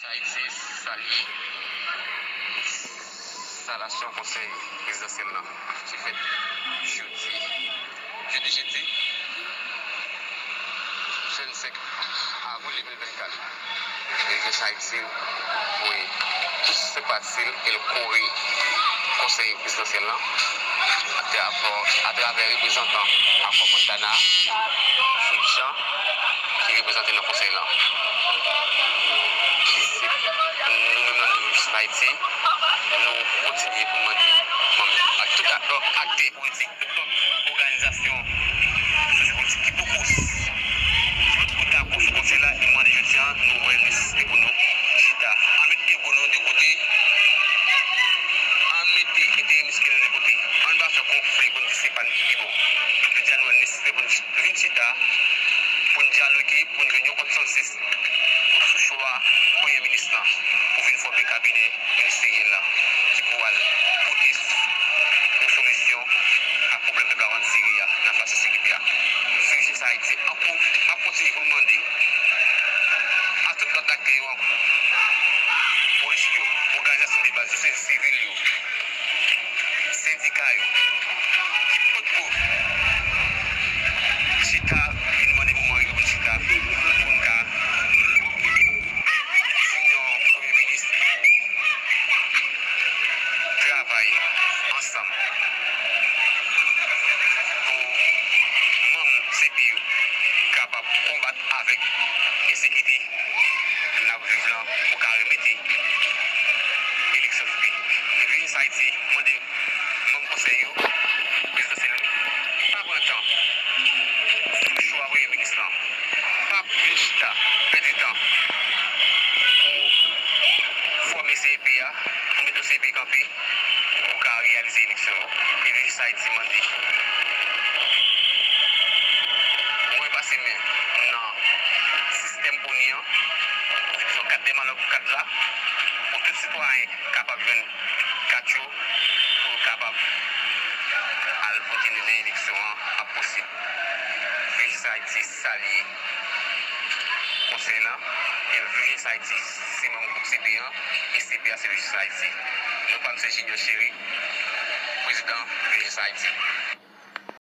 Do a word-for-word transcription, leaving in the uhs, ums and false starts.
Ayiti salye enstalasyon Konsèy Prezidansyèl lan ki fèt jodi, jodi, jedi, vennsenk avril de mil vennkat. Dirijan Ayiti voye tout senpati l e l kore Konsèy Prezidansyèl lan atravè, atravè reprezantan Akò Montana, Sweet Jean, ki reprezante nan Konsèy lan. Nou menm nan Nouvo Jistis Ayiti, nou kontinye pou n mande manm yo ak tout aktè, aktè politik, tout lòt òganizasyon sosyopolitik ki poko, ki potko dakò sou konsèy la, e mande jodi a, nou wè nesesite pou nou chita. Ann met ego nou de kote, ann mete enterè mesken nou de kote, ann pa fè konfli pou n di se pa n ki pi bon. Jodi a, nou wè nesesite pou n vin chita, pou n dyaloge, pou n jwenn yon konsansis pou sou chwa premye minis lan, pou vin fòme kabinè ministeryèl la ki pou al pote yon solisyon a pwoblèm pèp la ann Siri a nan fas ensekirite a. Dirijan Ayiti ankò, m ap kontinye pou m mande a tout lòt aktè yo ankò, politik yo, òganizasyon de baz yo, sivil yo, sendika yo, ki potko chita, vin mande moman rive pou n chita, pou n ka jwenn yon premye minis ki pou travay ansanm pou manm C P yo kapab konbat avèk ensekirite n ap viv lan pou ka remete eleksyon sou pye. Dirijan Ayiti mande manm konsèy yo, prezidansyèl yo, pa pran tan sou chwa premye minis lan. Pa vin chita, pèdi tan pou fòme C P a, pou mete C P kanpe, pou ka reyalize eleksyon yo. Dirijan Ayiti mande mwen pase men nan sistèm O N I an, pou ki bezwen kat de malòk kat la, pou tout sitwayen kapab jwenn kat yo, pou yo kapab al vote nan eleksyon an ap posib. Dirijan Ayiti salye konsèy lan, e Dirijan Ayiti se manm gwoup C P an, e C P a se Dirijan Ayiti. Non pa m se Junior Chéry, prezidan Dirijan Ayiti.